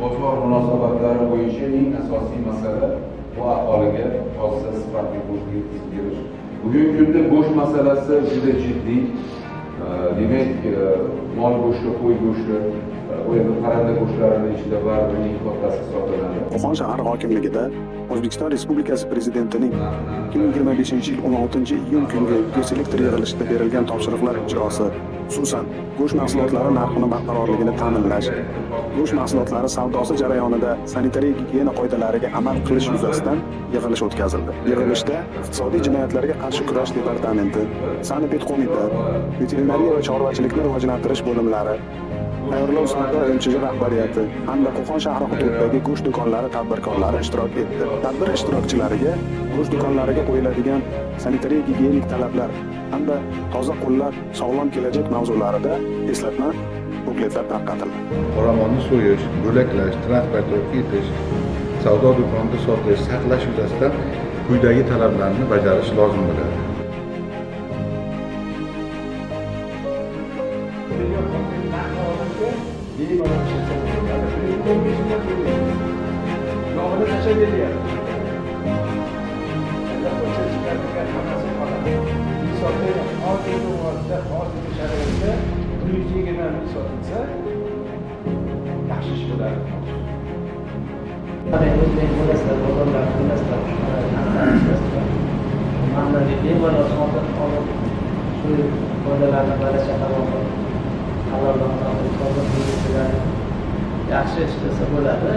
Bozor munosabatlari bo'yicha eng asosiy masala bu aholiga toza, sifatli go'sht yetkazib berish. Bugungi kunda go'sht masalasi juda jiddiy. Demak, mol go'shti, qo'y go'shti, bu endi parranda go'shtlarini ichida baribir eng kattasi hisoblanadi. Qo'qon shahar hokimligida O'zbekiston Respublikasi Prezidentining 2025-yil 16-iyun kungi videoselektor yig'ilishida berilgan topshiriqlar ijrosi, xususan, go'sht mahsulotlari narxini barqarorligini ta'minlash, go'sht mahsulotlari savdosi jarayonida sanitariya gigiyena qoidalariga amal qilish yuzasidan yig'ilish o'tkazildi. Yig'ilishda Iqtisodiy jinoyatlarga qarshi kurash departamenti, Sanepidqo'mita, veterinariya va chorvachilikni rivojlantirish bo'limlari, Tayyorlov savdo MChJ rahbariyati hamda Qo'qon shahri hududidagi go'sht do'konlari tadbirkorlari ishtirok etdi. Tadbir ishtirokchilariga go'sht do'konlariga qo'yiladigan sanitariya gigiyenik talablar hamda toza qo'llar, sog'lom kelajak mavzularida eslatma bukletlar tarqatildi. Qoramolni so'yish, bo'laklash, transportga etish, savdo do'konida sotish, saqlash yuzasidan quyidagi talablarni bajarish lozim bo'ladi. Bemalol ishlatsa bo'ladi. 15 ming yog'ini tashlab beryapti. Chiqaradigan hammasi qoladi. Hisobda hozirgi vaqtda, hozirgi sharoitda 120 ming sotilsa, yaxshi ish bo'lardi. Qarang, o'zbek bilasizlar, bozorlarni bilasizlar, narxlarni. Ma'naviy bemalol sotib olib, shu foydalanib, bola chaqa boqib, haloldan topib, toza produksiyalarni yaxshi ishlasa bo'ladi.